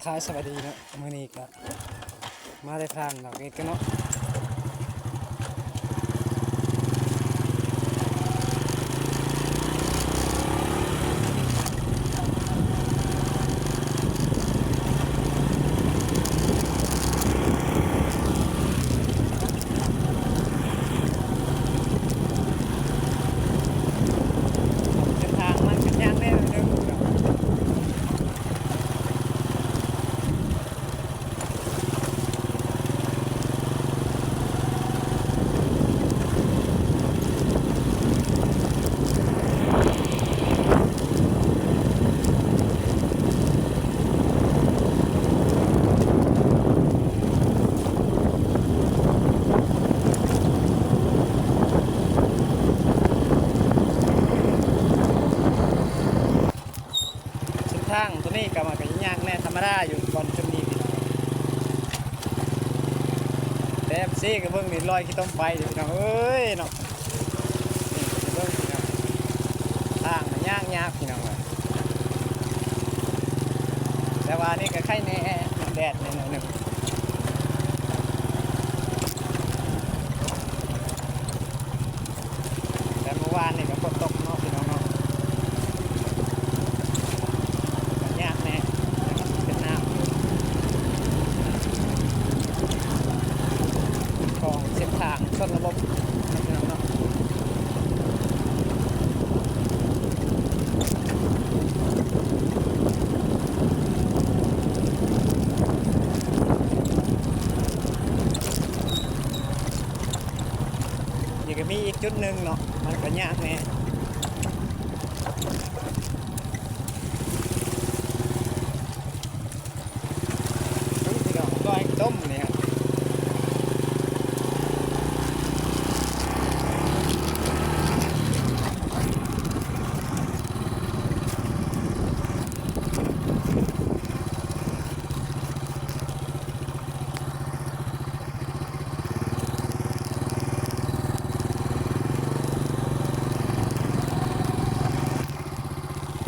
ທ້າຍສະບາຍດີເນາະ ມື້ນີ້ກະມາໄດ້ຜ່ານດອກເອັດກັນເນາະ. ເສັ້ນທາງມັນກະຍາກແດ່ໜ້ອຍໜຶ່ງ. ເສັ້ນທາງໂຕນີ້ກະມັນກະຍາກແດ່ທຳມະດາຢູ່ບ່ອນຈຸດນີ້ພີ່ນ້ອງ ແຕ່ເອັຟຊີກະເບິ່ງນີ້ລອຍຂີ້ຕົມໄປເດີພີ່ນ້ອງເອີຍເນາະ. ນີ້ເບິ່ງພີ່ນ້ອງ ທາງມັນຍາກໆ ພີ່ນ້ອງເອີຍ ແຕ່ວ່ານີ້ກະໄຄແດ່ ແດດແດ່ໜ້ອຍໜຶ່ງ. ແຕ່ມື້ວານນີ້ກະຝົນຕົກເນາະພີ່ນ້ອງເນາະ ກະຍາກແດ່ ເປັນນ້ຳຢູ່ ຂອງເສັ້ນທາງຊົນນະບົດເນາະພີ່ນ້ອງເນາະ. ນີ້ກະມີອີກຈຸດໜຶ່ງເນາະ ມັນກະຍາກແດ່. ເບິ່ງພີ່ນ້ອງ ລອຍຂີ້ຕົມນີ້ຫັ້ນ.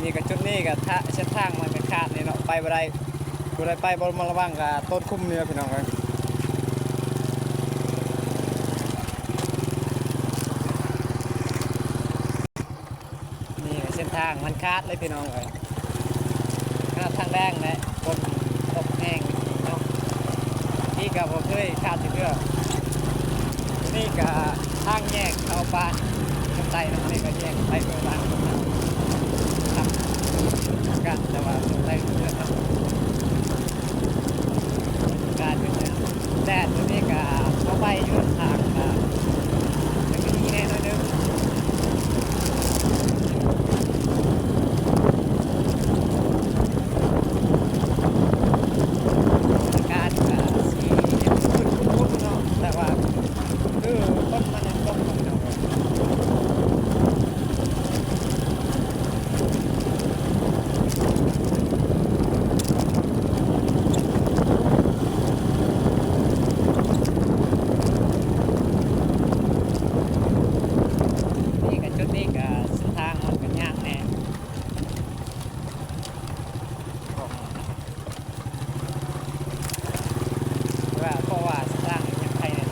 ນີ້ກະຈຸດນີ້ກະ ເສັ້ນທາງມັນກະຂາດນີ້ເນາະ ໄປບໍ່ໄດ້ ຜູ້ໃດໄປບໍ່ລະມັດລະວັງກະໂຕດຂຸມນີ້ພີ່ນ້ອງເອີຍ. ນີ້ເສັ້ນທາງມັນຂາດເລີຍພີ່ນ້ອງເອີຍ ຂະໜາດທາງແດງແຫຼະ ຝົນຕົກແຮງເນາະ ທີ່ກະບໍ່ເຄີຍຂາດຈັກເທື່ອ. ນີ້ກະທາງແຍກເຂົ້າບ້ານຄົນໃຕ້ເນາະ ນີ້ກະແຍກໄປເມືອງບ້ານຄົນໃຕ້ ກັນ ແຕ່ວ່າຄົນໃຕ້ເມືອງເນາະ. ການເປັນແດດມື້ນີ້ກະເຂົ້າໄປຢູ່ທາງກະຍັງດີແດ່ໜ້ອຍໜຶ່ງ. ອາກາດກະຊິມືດຄຶ້ມໆເນາະ ແຕ່ວ່າຄືຝົນມັນຍັງຕົກຢູ່ເນາະ. ນີ້ກະ ຈຸດນີ້ກະເສັ້ນທາງມັນກະຍາກແດ່ ເພາະວ່າ ເພາະວ່າເສັ້ນທາງຍັງໄຄແດ່.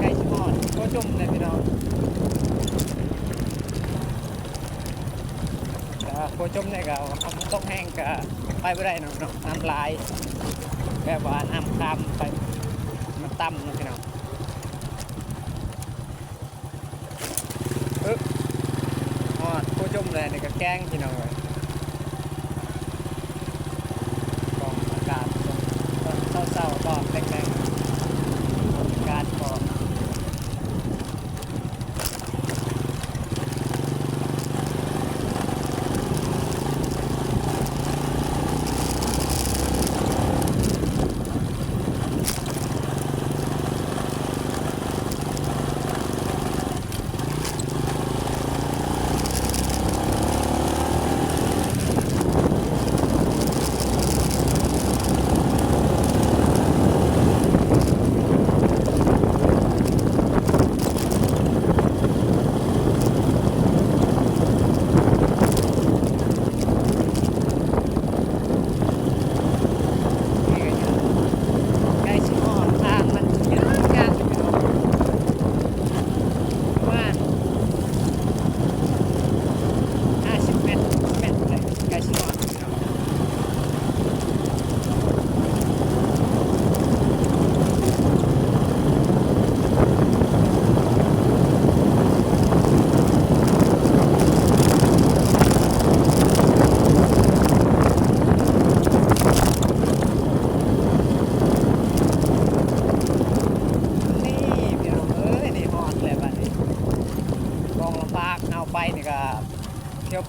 ໃກ້ຊິຮອດ ໂອ້ ຈົມແລ້ວພີ່ນ້ອງ ແຕ່ວ່າໂອ້ ຈົມແລ້ວກະ ຝົນຕົກແຮງກະໄປບໍ່ໄດ້ເນາະ ນ້ຳຫຼາຍ ແບບວ່ານ້ຳຂ້າມໄປ ມັນຕ່ຳເນາະພີ່ນ້ອງ. ເອີ ຮອດພູຈົ່ມແລ້ວ ນີ້ກະແກ້ງພີ່ນ້ອງເອີຍ ກອງອາກາດຕອນເຊົ້າໆ ກອງແກ້ງໆ ອາກາດກອງ. ນີ້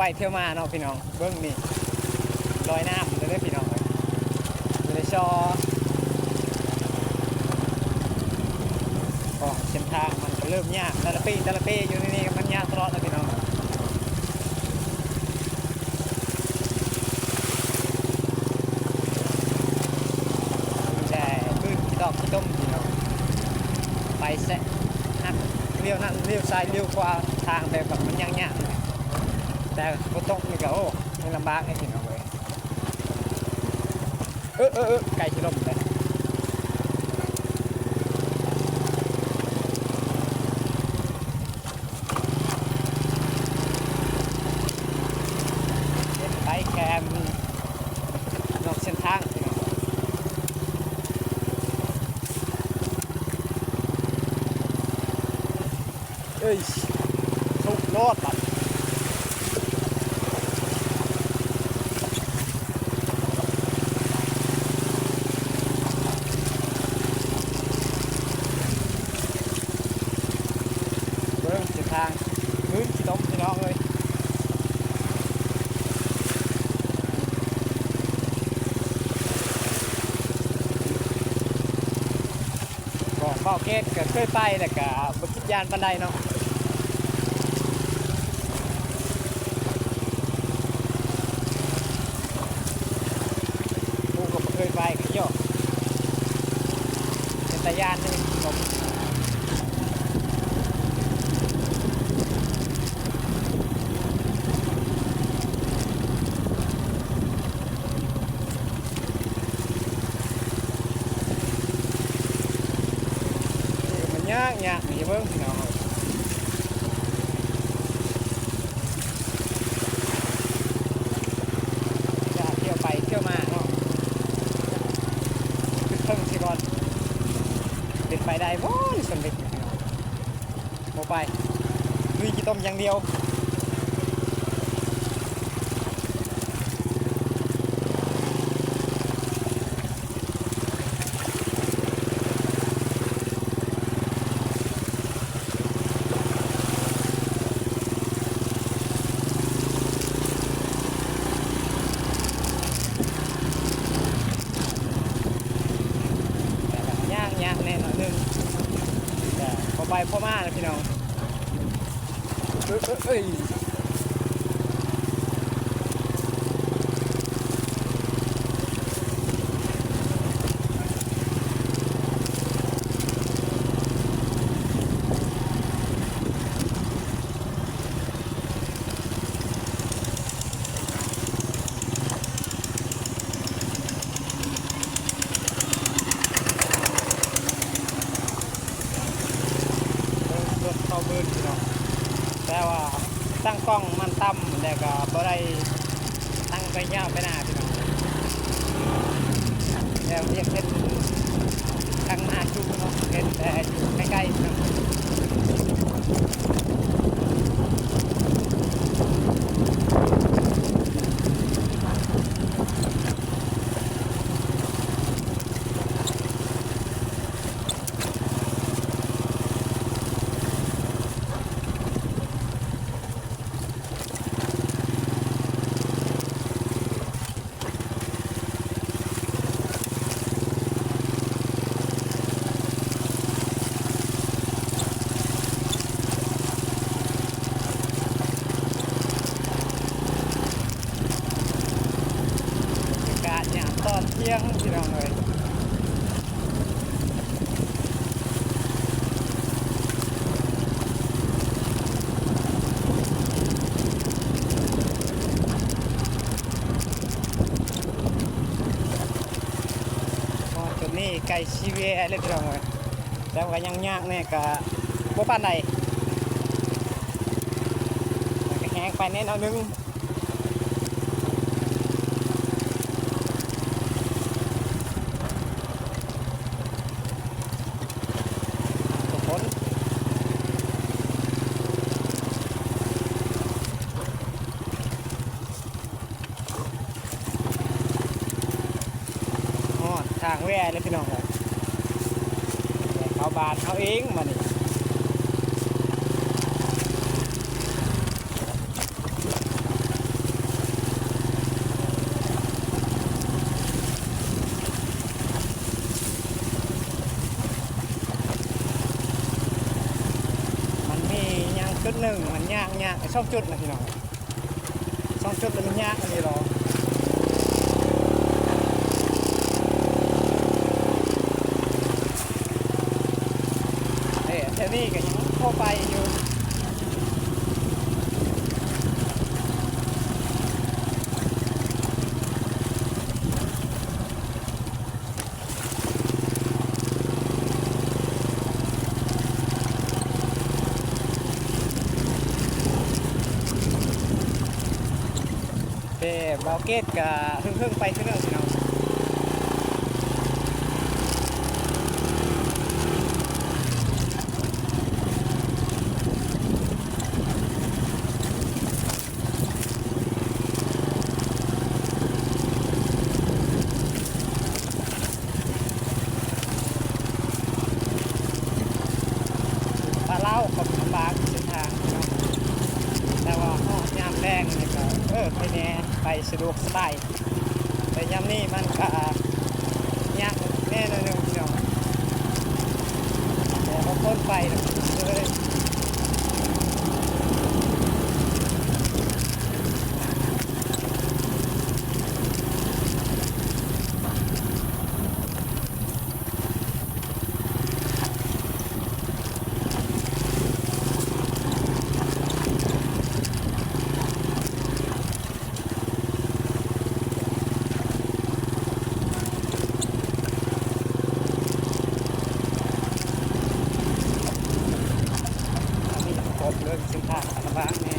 ໄປທ່ຽວມາເນາະພີ່ນ້ອງ ເບິ່ງນີ້ ລອຍນ້ຳເດີພີ່ນ້ອງເອີຍ ຢູ່ໃນຊໍ. ກໍເສັ້ນທາງມັນກໍເລີ່ມຍາກ ແຕ່ລະປີ ແຕ່ລະປີຢູ່ໃນນີ້ມັນຍາກຕະຫຼອດນະພີ່ນ້ອງ. ແຕ່ພື້ນຂີ້ຕອກຂີ້ຕົມພີ່ນ້ອງ ໄປແຊະຫັກ ລ້ຽວນັ້ນລ້ຽວຊ້າຍລ້ຽວຂວາ ທາງແບບວ່າມັນຍາກໆ ແຕ່ຝົນຕົກນີ້ກໍ ໂອ້ ຍັງລຳບາກເດ້ພີ່ນ້ອງເອີຍ. ເອີ ເອີ ເອີ ໃກ້ຊິລົ້ມແລ້ວ. ເຮັດໄປແຄມນອກເສັ້ນທາງ ເອີຍ ສຸດຍອດບັດ. ເບິ່ງເສັ້ນທາງ ພື້ນຂີ້ຕົມພີ່ນ້ອງເອີຍ. ບໍ່ ເບົາເກດກໍເຄີຍໄປ ແລ້ວກໍບໍ່ຄິດຢ້ານປານໃດເນາະ. ຜູ້ກໍບໍ່ເຄີຍໄປກໍ ໂຍ ເປັນຕາຢ້ານເດ້. ມັນຍາກ ຍາກນີ້ເບິ່ງພີ່ນ້ອງ ຢາກທ່ຽວໄປທ່ຽວມາເນາະ ຄືເທິງຊິກ່ອນ ເປັນໄປໄດ້ບໍ່ນີ້ ສຳເລັດນີ້ພີ່ນ້ອງ. ບໍ່ໄປ ລຸຍຂີ້ຕົມຢ່າງດຽວ. ຍາກໆແດ່ໜ້ອຍໜຶ່ງ ແຕ່ພໍໄປພໍມາແຫຼະພີ່ນ້ອງ. ເອີຍ ເອີຍ ເອີຍ ເບິ່ງລົດເຂົ້າບືນພີ່ນ້ອງ ແຕ່ວ່າຕັ້ງກ້ອງມັນຕ່ຳ ແລ້ວກໍບໍ່ໄດ້ຕັ້ງໄປຍາວໄປໜ້າພີ່ນ້ອງ ແລ້ວຢາກເຫັນທາງໜ້າຊູເນາະ ເຫັນແຕ່ຢູ່ໃກ້ໆເນາະ. ບັນຍາກາດຍາມຕອນທ່ຽງພີ່ນ້ອງເອີຍ. ຮອດຈຸດນີ້ໃກ້ຊິແວະແລ້ວພີ່ນ້ອງເອີຍ ແຕ່ວ່າກໍຍັງຍາກແດ່ ກໍບໍ່ປານໃດ ກໍແຮງໄປແດ່ໜ້ອຍໜຶ່ງ. ທຸກຄົນ ຮອດທາງແວ່ແລ້ວພີ່ນ້ອງເອີຍ ແວ່ເຂົ້າບ້ານເຮົາເອງບາດນີ້. ໜຶ່ງມັນຍາກ ຍາກ ສອງຈຸດນະພີ່ນ້ອງ ສອງຈຸດແລ້ວມັນຍາກອີ່ຫຼີ. ເອີ ແຖວນີ້ກໍຍັງພໍໄປຢູ່. ແຕ່ບ່າວເກດກະເຫິ້ງໆໄປຄືເກົ່າພີ່ນ້ອງ. ປ່າລາວກໍລຳບາກເສັ້ນທາງເນາະ ແຕ່ວ່າຮອດຍາມແລງນີ້ກໍ ເອີ ໄປແດ່ ໄປສະດວກສະບາຍ. ແຕ່ຍາມນີ້ມັນກະຍາກແດ່ໜ້ອຍໜຶ່ງພີ່ນ້ອງ ແຕ່ວ່າຄົນໄປນະເອີຍ. ອັນນີ້ກໍຄົບເລີຍ ເສັ້ນທາງລຳບາກແດ່.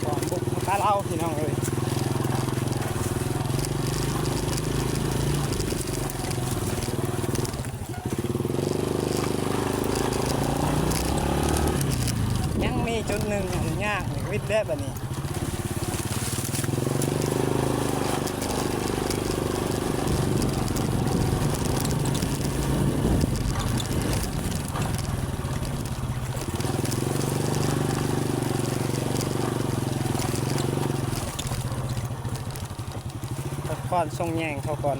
ກອງບຸກຂອງກາລາວພີ່ນ້ອງເອີຍ. ຍັງມີຈຸດໜຶ່ງ ອັນຍາກວິດແດ່ບາດນີ້. ພັກຜ່ອນສົ່ງແຍງເຂົາກ່ອນ.